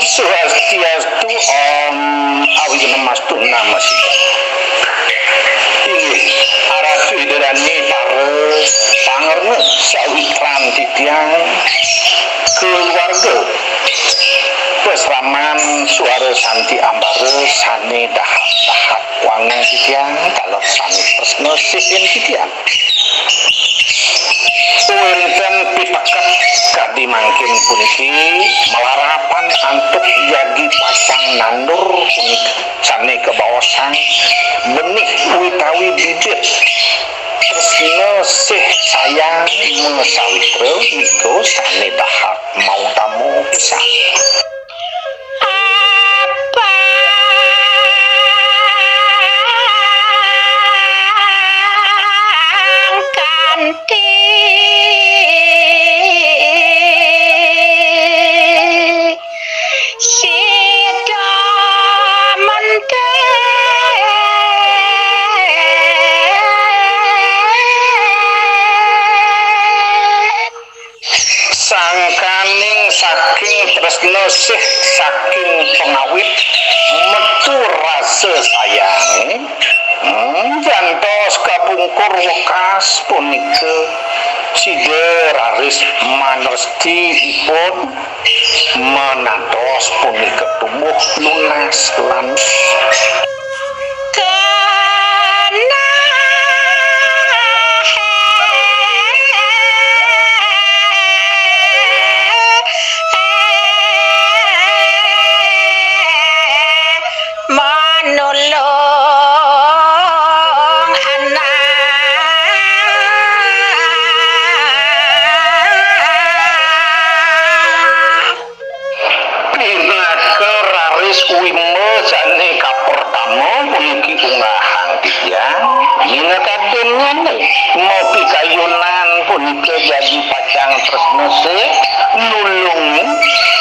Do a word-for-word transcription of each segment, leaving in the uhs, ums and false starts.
Swastiastu, Om Awighnamastu Namo Sidham. Inggih, Ratu Ida Dané para pangrena sawitran titiang, keluarga pasraman Suara Santi Ambara sané dahat-dahat wangun titiang, taler sané tresna sihin titiang. Wénten piteket kadi mangkin puniki, malarapan antuk jagi pacang nandur punika sané kabaosang benih utawi bibit tresna sih sayang masawitra nika sané dahat mautama pisan. Apang kanthi sida mendhet. Sangkaning saking tresna sih, saking pangawit metu rasa sayang, hmm, jantos kapungkur wekas punika sida raris manresti ipun manados punika tubuh nunas lan manulung anak. Pinaka raris wimba sané kapertama puniki unggahang titiang, minakadinné mapikayunan punika jagi pacang tresna sih nulungin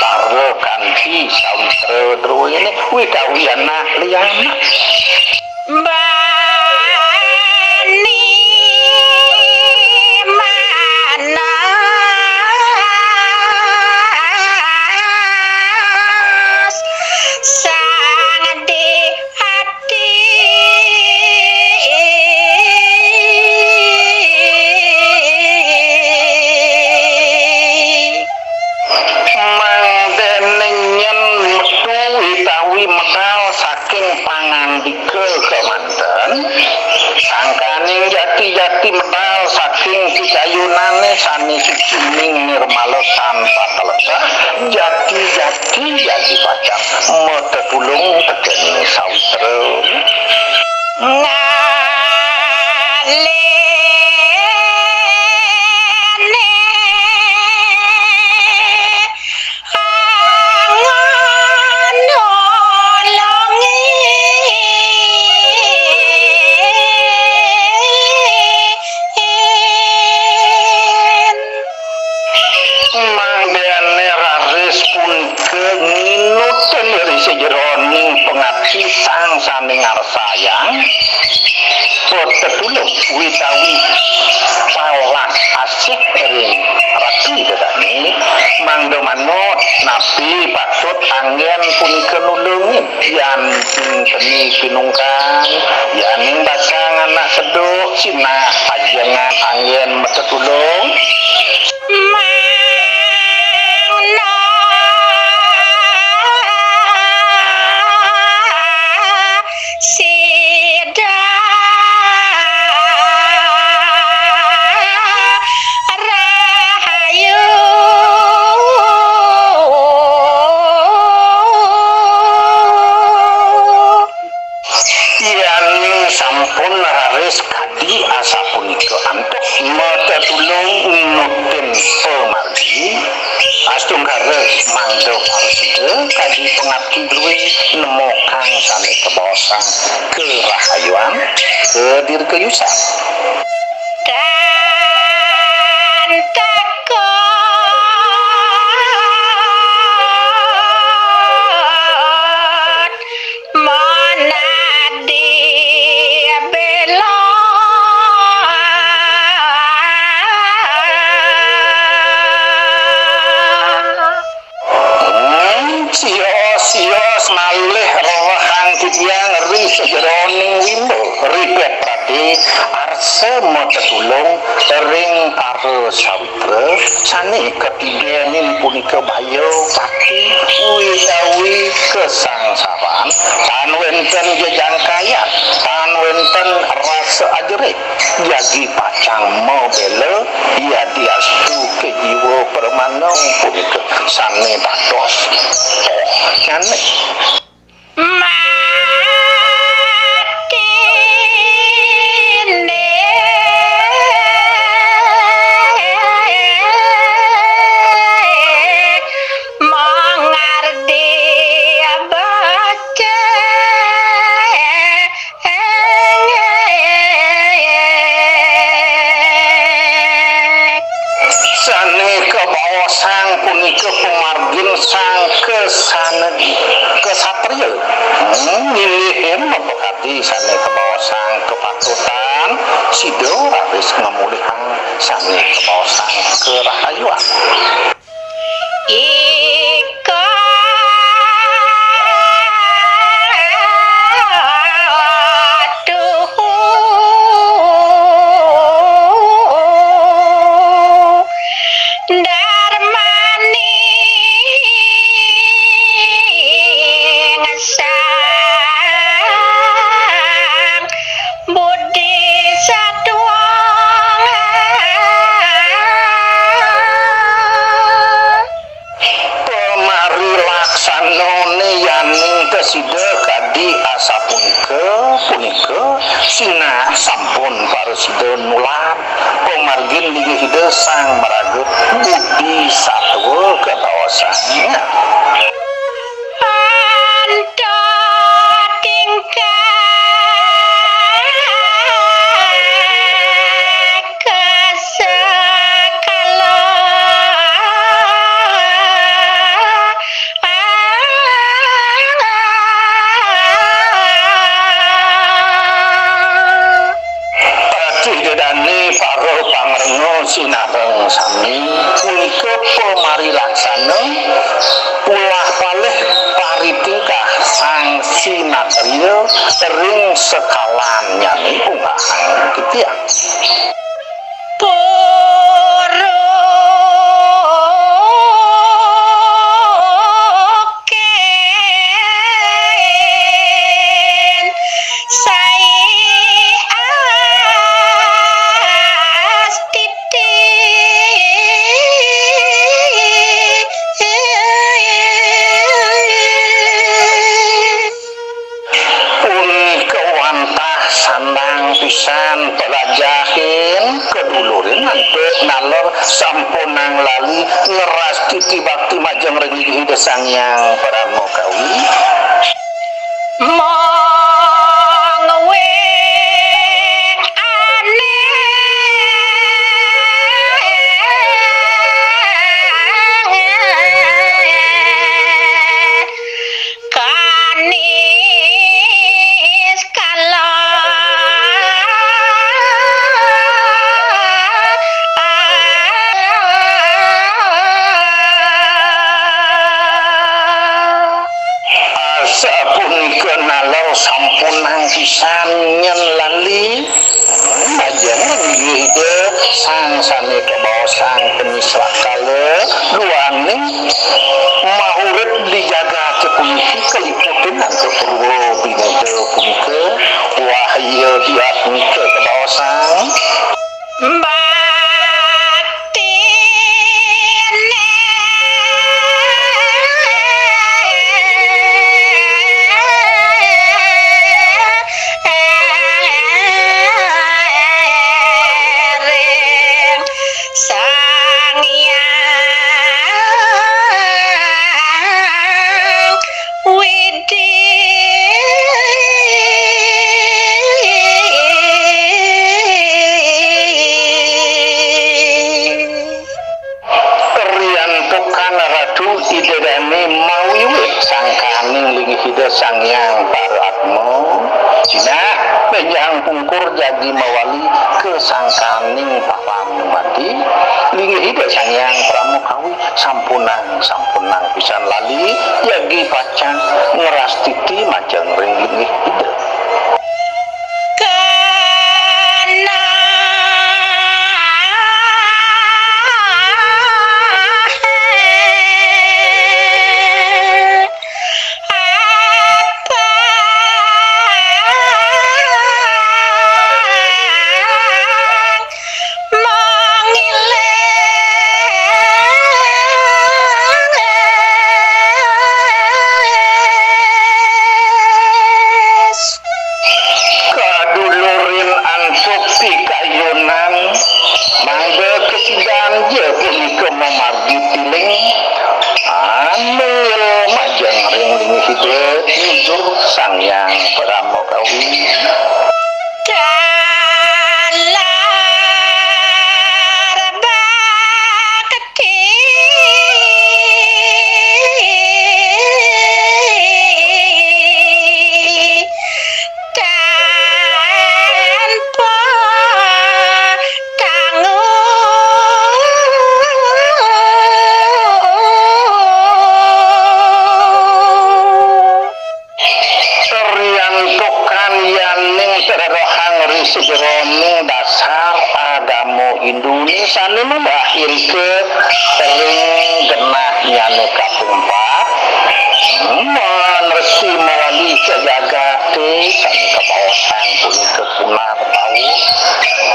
para kanthi sawitra druéné utawi anak liané. Bani manas sang di ati. Mangdané nyén metu utawi medal saking pangandika kamanten, sangkaning jati-jati medal saking pikayunané sané suci ning nirmala tanpa kaletah, jati-jati jagi pacang matetulung tekén sawitra. Ngalih Mangdané raris punika nginut ring sajeroning pangapti sang sané ngarsayang tetulung utawi palas asih ring Ratu Ida Dané, mangda manut napi patut anggén punika nulungin. Yan sing seni pinungkang, yaning basang anak seduk, sinah pajengan anggén matetulung. Mangda sida rahayu. Yaning sampun raris kadi asapunika antuk matetulung nutin pamargi, astungkara mangda prasida kadi pangapti drué nemokang sané kabaosang karahayuan, kadirgayusan. Tan takut manadi bela. Hmm, sia Kalih rerehang titiang ri sajeroning wimba, ri pepradé arsa matetulung ring para sawitra sané katigenin punika baya pati widawi kasangsaran, tan wénten jejangkayan, tan wénten rasa ajerih, jagi pacang mabéla yadiastu ka jiwa pramana punika sané dados tohnyané. Matiné mangardi baca. Sané kabaosang punika pamargin sang kasana-, kasatria. Hmm, nilihin mapakadi sané kabaosang kapatutan, sida raris ngamulihang sané kabaosang karahayuan. Ika tuhu darmaning sang Budi saduang. Pamarilaksanané yaning kasida kadi asapunika, punika sinah sampun parasida nulad pamargin linggih Ida Sang Maraga Budi Sattwa katawasan. Anto tingkah kasekala. Ratu Ida Dané para pangrenga sinareng sami, punika pamarilaksana ulah palih paritingkah sang sinatria ring sekalannyané unggahang titiang. Purukén sai astiti. Punika wantah sandang pisan pelajahin kadulurin antuk naler sampunang lali ngrastiti bakti majeng ring Ida Sang Hyang Parama Kawi. Mong wing ané kaniskala. Asapunika naler sampunang pisan nyen lali. Majeng ring Ida Sang Sané kabaosang panisrakala duaning maurip di jagaté puniki kaliputin antuk purwa binuda punika. Wah, iya diatmika kabaosang. Baktiné. Ring Sang Hyang Widhi. Riantukan Ratu Ida Dané mawiwit sangkaning linggih Ida Sang Hyang Paratma, sinah bénjang pung Kur jagi mawali kasangkaning papan mati, linggih Ida Sang Hyang Parama Kawi, sampunang, sampunang pisan lali, jagi pacang ngrastiti majeng ring linggih Ida. Kana Kadulurin antuk pikayunan, mangda kasidan ja punika mamargi tiling, anu ngilu majeng ring linggih Ida, nyujur Sang Hyang Parama Kawi. Talar bakti tanpa tanggung. Riantukan yaning karohan ri sajeroning dasar agama Hindu sané mabahina ring genahnyane kaping empat, manresi mawali ka jagate sané kabaosang punika punar tau.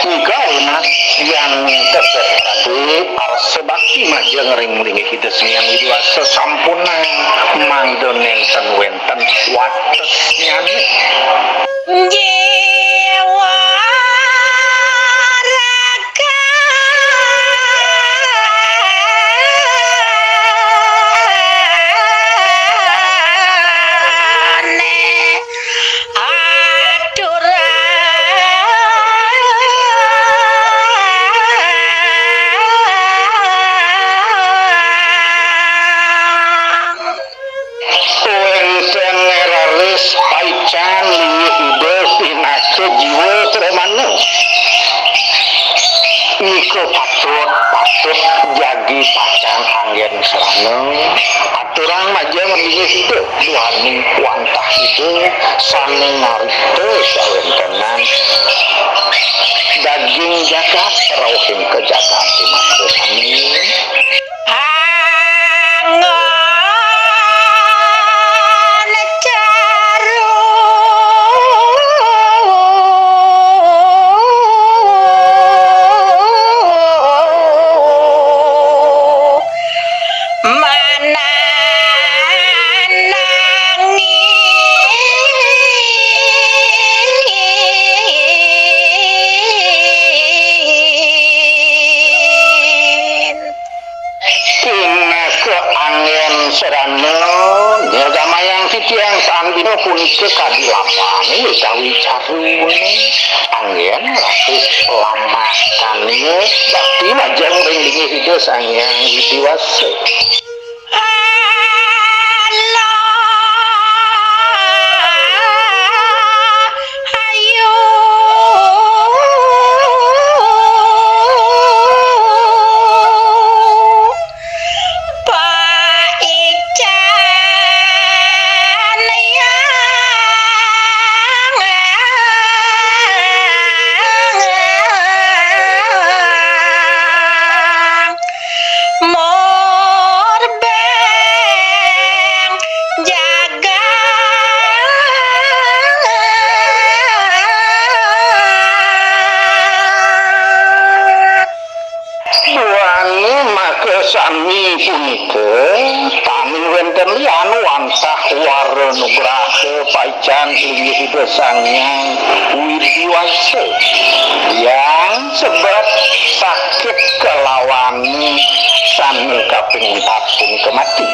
Tiga unan yang terjadi arsa bakti majeng ring linggih Ida Sang Hyang Widi Wasa sampunang mangda nenten wenten watesnyane. Jiwa ragane aturang. Wénten raris paican linggih Ida pinaka jiwa pramana. Nika patut, patut jagi pacang anggen srana aturang majeng linggih Ida duaning wantah Ida sané ngarita kawéntenan daging jagat rauhing ka jagat mangda sami. Angon caru manangin. Pinaka anggen srana nyergamayang titiang sandina punika kadi lapane utawi carune anggen raris lamakane bakti majeng ring linggih Ida Sang Hyang Widi Wasa. Alah, ayu. Paican yang murbeng jagat. Duaning makasami punika, taning wenten lian wantah wara nugraha paican inggih Ida Sang Hyang Widi Wasa. Yang sebet sakit kalawan sane kaping empat punika mati.